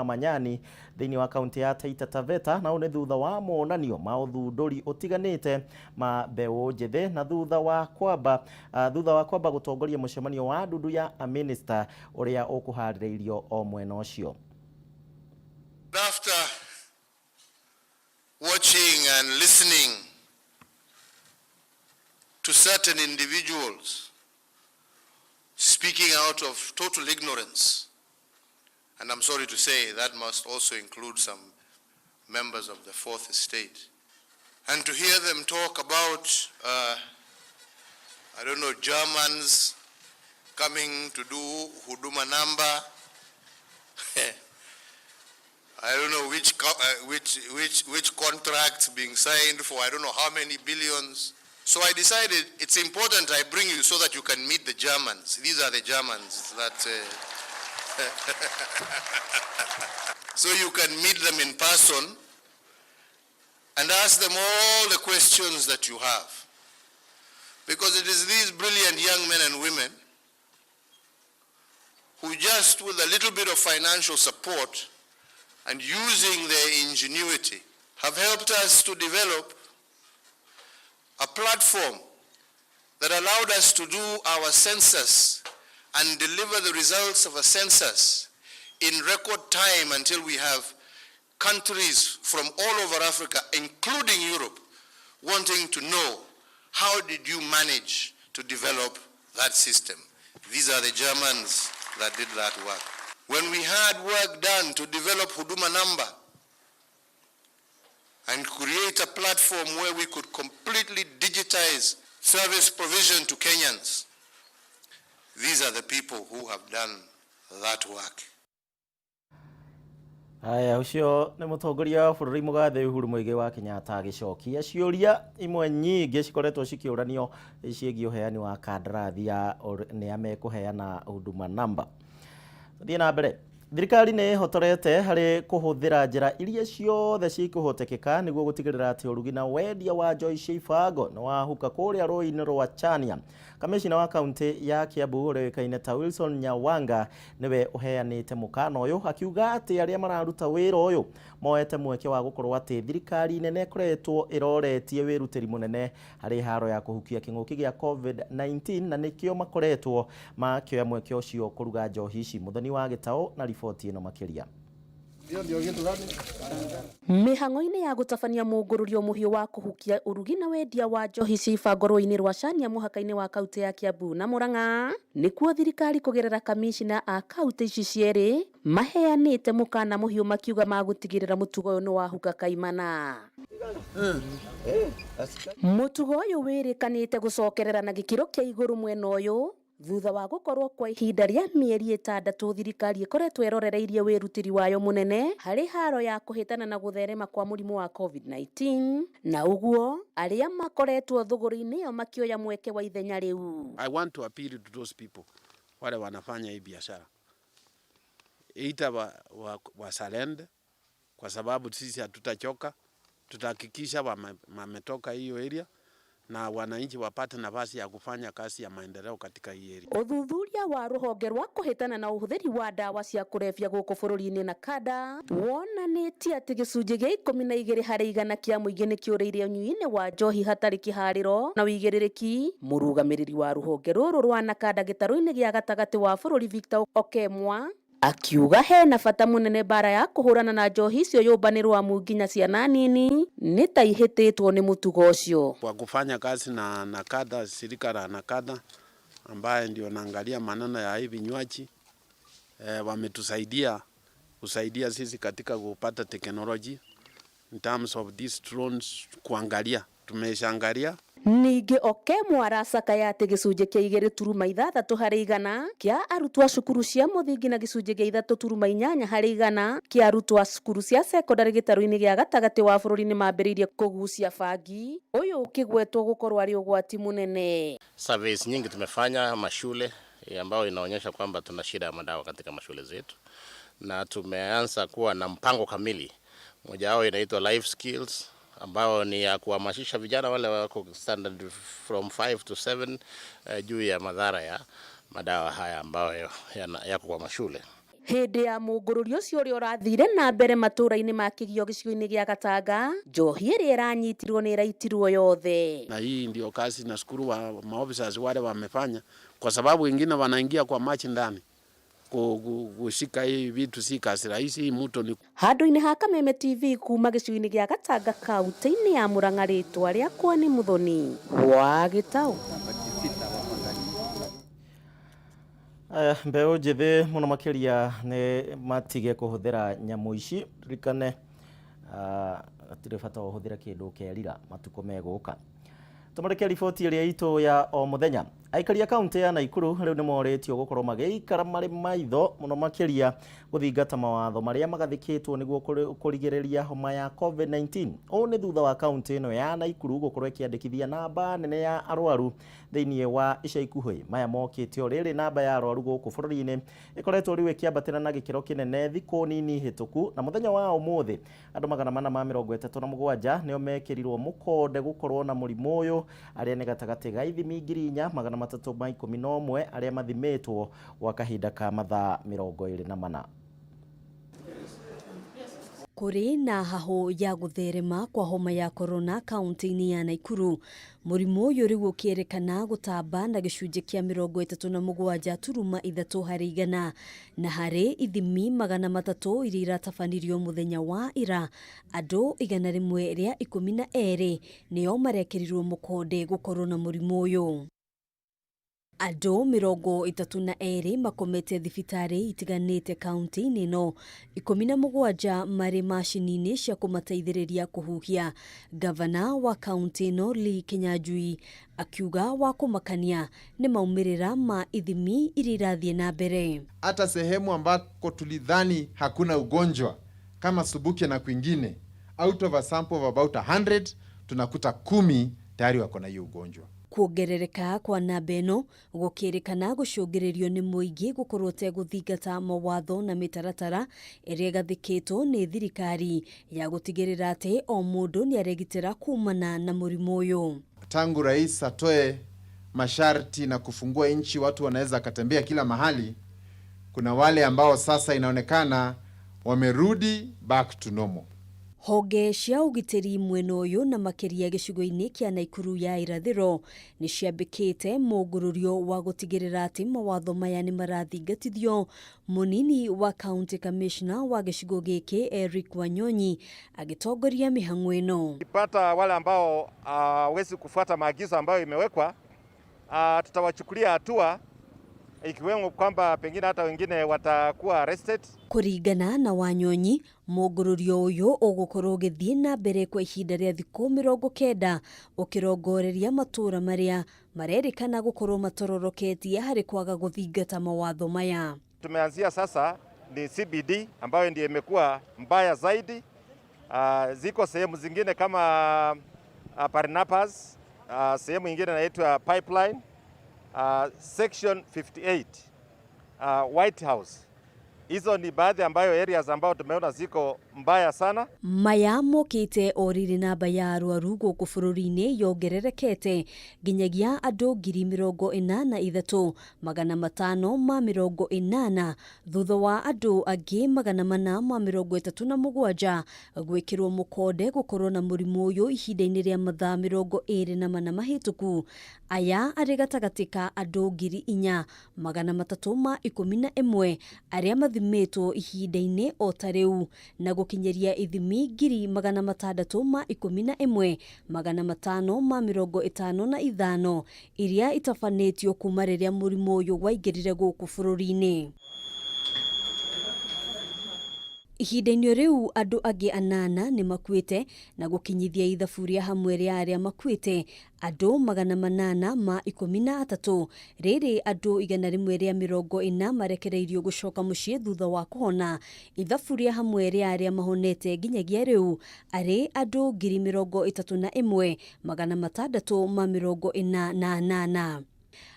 Manyani thĩinĩ wa kaunti ya Taita Taveta, na ũũ nĩ thutha wa monanio ma ũthundũri ũtiganĩte ma mbeũ njĩthĩ, na thutha wa kwamba gũtongoria mũcemanio wa ndundu ya amĩnĩsta ũrĩa ũkũharĩrĩirio o mwena ũcio. After watching and listening to certain individuals speaking out of total ignorance, and I'm sorry to say that must also include some members of the Fourth Estate, and to hear them talk about, I don't know, Germans coming to do Huduma Number, I don't know which, which contracts being signed for I don't know how many billions. So I decided it's important I bring you so that you can meet the Germans. These are the Germans that, so you can meet them in person and ask them all the questions that you have. Because it is these brilliant young men and women who, just with a little bit of financial support and using their ingenuity, have helped us to develop a platform that allowed us to do our census and deliver the results of a census in record time until we have countries from all over Africa, including Europe, wanting to know, how did you manage to develop that system? These are the Germans that did that work. When we had work done to develop Huduma Number and create a platform where we could completely digitize service provision to Kenyans, these are the people who have done that work. Haya, ũcio nĩ mũtongoria wa bũrũri mũgathe Uhuru Muigai wa Kenyatta agĩcokia ciũria imwe nyingĩ cikoretwo cikĩũranio ciĩgiĩ ũheani wa kandarathi ya nĩa mekũheana Huduma Number. Thiĩ na mbere. Thirikari nĩ ĩhotorete harĩ kũhũthĩra njĩra iria ciothe cikũhotekeka nĩguo gũtigĩrĩra atĩ ũrugi na wendia wa njohi cia ibango nĩ wahuka kũrĩa rũĩ-inĩ rwa Chania. Kamĩcina wa kaunti ya Kiambu ũrĩa ũĩkaine ta Wilson Nyawanga nĩwe ũheanĩte mũkana ũyũ, akiuga atĩ arĩa mararuta wĩra ũyũ moete mweke wa gũkorwo atĩ thirikari nene ĩkoretwo ĩroretie wĩrutĩri mũnene harĩ haro ya kũhukia kĩng'ũki gĩa COVID-19, na nĩkĩo makoretwo makĩoya mweke ũcio kũruga njohi ici. Mũthoni wa Gĩtaũ na riboti ĩno makĩria. Mĩhang'o-inĩ ya gũtabania mũngũrũrio mũhiũ wa kũhukia ũrugi na wendia wa njohi cia ibango rũĩ-inĩ rwa Chania mũhaka-inĩ wa kaunti ya Kiambu na Murang'a, nĩkuo thirikari kũgerera kamishina a kaunti ici cierĩ maheanĩte mũkana mũhiũ, makiuga magũtigĩrĩra mũtugo ũyũ nĩ wahuka kaimana. Mũtugo ũyũ wĩrĩkanĩte gũcokerera na gĩkĩro kĩa igũrũ mwena ũyũ thutha wa gũkorwo kwa ihinda rĩa mĩeri 6 thirikari ĩkoretwo ĩrorereirie wĩrutĩri wayo mũnene harĩ haro ya kũhĩtana na gũtherema kwa mũrimũ wa COVID-19, na ũguo arĩa makoretwo thũgũrĩ-inĩ ĩyo makĩoya mweke wa ithenya rĩu. I want to appeal to those people wale wanafanya hii biashara, either wa surrender, kwa sababu sisi hatutachoka, tutahakikisha wametoka hiyo area na wananchi wapate nafasi ya kufanya kazi ya maendeleo katika hii area. Ũthuthuria wa rũhonge rwa kũhĩtana na ũhũthĩri wa ndawa cia kũrebia gũkũ bũrũri-inĩ na kada wonanĩtie atĩ gĩcunjĩ gĩa 12% kĩa mũingĩ nĩ kĩũrĩire ũnyui-inĩ wa njohi hatarĩ kĩharĩro na ũigĩrĩrĩki. Mũrũgamĩrĩri wa rũhonge rũrũ rwa NACADA gĩtarũ-inĩ gĩa gatagatĩ wa bũrũri, Victor Okemwa, akiuga hena bata mũnene mbara ya kũhũrana na njohi icio yũmbanĩrwo, amu nginya ciana nini nĩ ta ihĩtĩtwo nĩ mũtugo ũcio. Kwa kufanya kazi na NACADA, shirika la NACADA ambaye ndio naangalia maneno ya hii vinywaji, wametusaidia kusaidia sisi katika kupata technology in terms of these drones kuangalia, tumeshaangalia. Ningĩ Okemwa aracakaya atĩ gĩcunjĩ kĩa 2.6% kĩa arutwo a cukuru cia mũthingi na gĩcunjĩ gĩa 3.8% kĩa arutwo a cukuru cia cekondarĩ gĩtarũ-inĩ gĩa gatagatĩ wa bũrũri nĩ mambĩrĩirie kũgucia bangi, ũyũ ũkĩgwetwo gũkorwo arĩ ũgwati mũnene. Surveys nyingi tumefanya mashule ambayo inaonyesha kwamba tuna shida ya madawa katika mashule zetu, na tumeanza kuwa na mpango kamili. Moja wao inaitwa Life Skills, ambao ni ya kuhamasisha vijana wale wako standard from 5 to 7 juu ya madhara ya madawa haya ambayo yako kwa mashule. Hĩndĩ ya mũngũrũrio ũcio ũrĩa ũrathire na mbere matũũra-inĩ ma Kĩgio gĩcigo-inĩ gĩa Gatanga, njohi ĩrĩa ĩranyitirwo nĩ ĩraitirwo yothe. Na hii ndio kazi nashukuru wa maofficers wale wamefanya, kwa sababu wengine wanaingia kwa maji ndani kushika hii vitu, si kazi rahisi. Hii mto ni Handũ-inĩ ha Kameme TV kuma gĩcigo-inĩ gĩa Gatanga kaunti-inĩ ya Murang'a, rĩtwa rĩakwa nĩ Muthoni wa Gĩtaũ. Aya, mbeũ njĩthĩ mũno makĩria nĩ matige kũhũthĩra nyamũ ici. Ririkane hatirĩ bata wa ũhũthĩre kĩndũ ũkerira matukũ megũka. Tũmarĩke riboti ĩrĩa itũ ya o mũthenya. Aikari a kaunti ya Naikuru rĩu nĩ morĩtio gũkorwo magĩikara marĩ maitho mũno makĩria gũthingata mawatho marĩa magathĩkĩtwo nĩguo kũrigĩrĩria homa ya COVID-19. Ũũ nĩ thutha wa kaunti ĩno ya Naikuru gũkorwo ĩkĩandĩkithia namba nene ya arwaru thĩinĩ wa ica ikuhĩ. Maya mokĩte o rĩrĩ namba ya arwaru gũkũ bũrũri-inĩ ĩkoretwo rĩu ĩkĩambatĩra na gĩkĩro kĩnene thikũ nini hĩtũku, na mũthenya wa ũmũthĩ andũ 437 nĩo mekĩrirwo mũkonde gũkorwo na mũrimũ ũyũ, arĩa nĩ gatagatĩ ga ithimi 4311 arĩa mathimĩtwo gwa kahinda ka mathaa 24. Kũrĩ na hahũ ya gũtherema kwa homa ya korona kaunti-inĩ ya Naikuru. Mũrimũ ũyũ rĩu ũkĩerekana gũtamba na gĩcunjĩ kĩa 37.3 harĩ igana, na harĩ ithimi 300 iria iratabanirio mũthenya wa ira, andũ 112 nĩo marekĩrirwo mũkonde gũkorwo na mũrimũ ũyũ. Andũ 32 makomete thibitarĩ itiganĩte kaunti-inĩ ĩno, 17 marĩ macini-inĩ cia kũmateithĩrĩria kũhuhia. Gavana wa kaunti ĩno Lee Kinyanjui akiuga wa kũmakania nĩ maumĩrĩra ma ithimi iria irathiĩ na mbere. Hata sehemu ambako tulidhani hakuna ugonjwa kama Subukia na kwingine, out of a sample of about 100 tunakuta 10 tayari wako na hiyo ugonjwa. Kuongerereka kwa namba ĩno gũkĩrĩkana gũcũngĩrĩrio nĩ mũingĩ gũkorwo ũtegũthingata mawatho na mĩtaratara ĩrĩa ĩgathĩkĩtwo nĩ thirikari ya gũtigĩrĩra atĩ o mũndũ nĩaregitĩra kumana na mũrimũ ũyũ. Tangu rais atoe masharti na kufungua nchi, watu wanaweza katembea kila mahali. Kuna wale ambao sasa inaonekana wamerudi back to normal. Honge cia ũgitĩri mwena ũyũ na makĩria gĩcigo-inĩ kĩa Naikuru ya irathĩro nĩ ciambĩkĩte mũngũrũrio wa gũtigĩrĩra atĩ mawatho maya nĩ marathingatithio. Mũnini wa county commissioner wa gĩcigo gĩkĩ Eric Wanyonyi agĩtongoria mĩhang'o ĩno. Tukipata wale ambao hawezi kufuata maagizo ambayo imewekwa, tutawachukulia hatua ikiwemo kwamba pengine hata wengine watakuwa arrested. Kũringana na Wanyonyi, mũngũrũrio ũyũ ũgũkorwo ũgĩthiĩ na mbere kwa ihinda rĩa thikũ 90 ũkĩrongoreria matũũra marĩa marerĩkana gũkorwo matororoketie harĩ kwaga gũthingata mawatho maya. Tumeanzia sasa ni CBD ambayo ndiyo imekuwa mbaya zaidi. Ziko sehemu zingine kama Parinapas, sehemu ingine inaitwa Pipeline, Section 58, White House. Hizo ni baadhi ambayo areas ambayo tumeona ziko mbaya sana. Maya mokĩte o rĩrĩ namba ya arwaru gũkũ bũrũri-inĩ yongererekete nginyagia andũ 43,580 thutha wa andũ angĩ 437 gwĩkĩrwo mũkonde gũkorwo na mũrimũ ũyũ ihinda-inĩ rĩa mathaa 24 mahĩtũku. Aya arĩ gatagatĩ ka andũ 4,311 arĩa mathimĩtwo ihinda-inĩ o ta rĩu na gũkinyĩria ithimi 611,555 iria itabanĩtio kuma rĩrĩa mũrimũ ũyũ waingĩrire gũkũ bũrũri-inĩ. Ihinda-inĩ rĩu andũ angĩ 8 nĩ makuĩte na gũkinyithia ithabu rĩa hamwe rĩa arĩa makuĩte andũ 813, rĩrĩ andũ 140 marekereirio gũcoka mũciĩ thutha wa kũhona. Ithabu rĩa hamwe rĩa arĩa mahonete nginyagia rĩu arĩ andũ 31,648.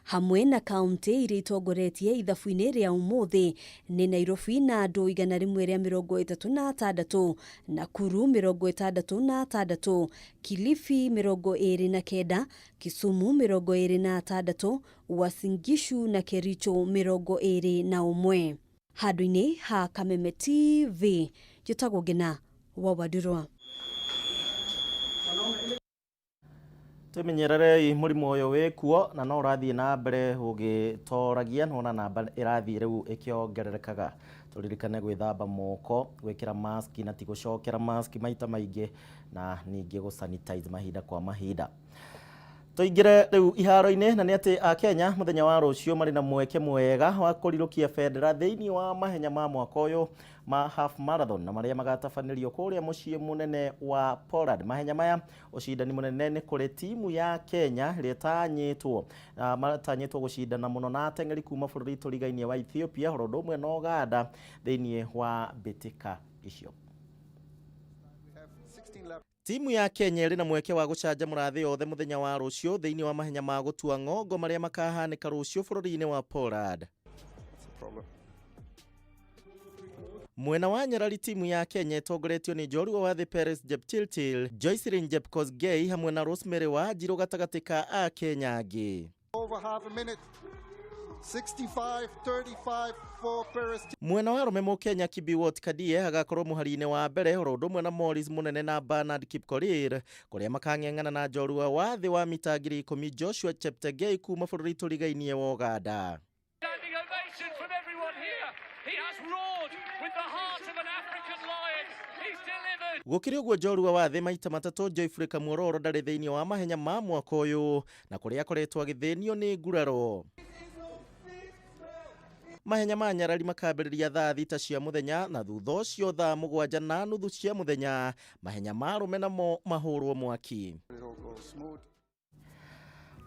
Hamwe na kaunti iria itongoretie ithabu-inĩ rĩa ũmũthĩ nĩ Nairobi na andũ 136, Nakuru 66, Kilifi 29, Kisumu 26, Uasin Gishu na Kericho 21. Handũ-inĩ ha Kameme TV, njĩtagwo Ngina wa Wandirwa. Twimenyererei mũrimũ ũyũ wĩkuo na no ũrathiĩ na mbere ũgĩtoragia, nĩwona namba ĩrathiĩ rĩu ĩkĩongererekaga. Tũririkane gwĩthamba moko, gwĩkĩra maski na ti gũcokera maski maita maingĩ, na ningĩ gũ sanitize mahinda kwa mahinda. Tũingĩre rĩu iharo-inĩ, na nĩ atĩ Akenya mũthenya wa rũciũ marĩ na mweke mwega wa kũrirũkia bendera thĩinĩ wa mahenya ma mwaka ũyũ ma half marathon, na marĩa magatabanĩrio kũrĩa mũciĩ mũnene wa Poland. Mahenya maya ũcindani mũnene nĩ kũrĩ timu ya Kenya ĩrĩa ĩtanyĩtwo matanyĩtwo gũcindana mũno na ateng'eri kuma bũrũri tũrigainie wa Ethiopia oro ũndũ ũmwe na Uganda thĩinĩ wa mbĩtĩka icio. Timu ya Kenya ĩrĩ na mweke wa gũcanjamũra thĩ yothe mũthenya wa rũciũ thĩinĩ wa mahenya ma gũtua ng'ongo marĩa makahanĩka rũciũ bũrũri-inĩ wa Poland. Mwena wa nyarari timu ya Kenya ĩtongoretio nĩ njorua wa thĩ Peres Jepchirchir, Joycelyn Jepkosgei hamwe na Rosemary Wanjiru gatagatĩ ka Akenya angĩ. Over half a minute. 65-35 for Peres. Mwena wa arũme Mũkenya Kibiwott Kandie agakorwo mũhari-inĩ wa mbere oro ũndũ ũmwe na Morris Munene na Bernard Kipkorir, kũrĩa makang'eng'ana na njorua wa thĩ wa mita 10,000 Joshua Cheptegei kuma bũrũri tũrigainie wa Uganda. Standing ovation from everyone here. He has roared with the heart of an African lion. He's delivered. Gũkĩrĩ ũguo njorua wa thĩ maita matatũ Geoffrey Kamwororo ndarĩ thĩinĩ wa mahenya ma mwaka ũyũ, na kũrĩa akoretwo agĩthĩnio nĩ nguraro. Mahenya ma nyarari makambĩrĩria thaa 6 cia mũthenya na thutha ũcio thaa 7:30 cia mũthenya mahenya ma arũme namo mahũrwo mwaki.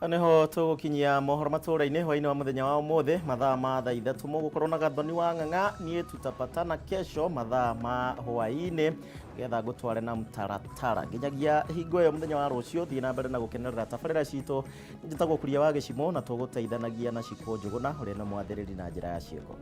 Niho tũgũkinyia mohoro matũra-inĩ hwaĩ-inĩ wa mũthenya wa ũmũthĩ mathaa ma thaa 3 mũgũkorwo na Gathoni wa Ng'ang'a, niĩ tutapatana kesho mathaa ma hwaĩ-inĩ nĩgetha ngũtware na mtaratara nginyagia hingo ĩyo mũthenya wa rũciũ. Thiĩ na mbere na gũkenerera tabarĩra citũ. Njĩtagwo Kuria wa Gĩcimo na tũgũteithanagia na Cikũ Njũgũna ũrĩa nĩ mwathĩrĩri na njĩra ya ciĩko.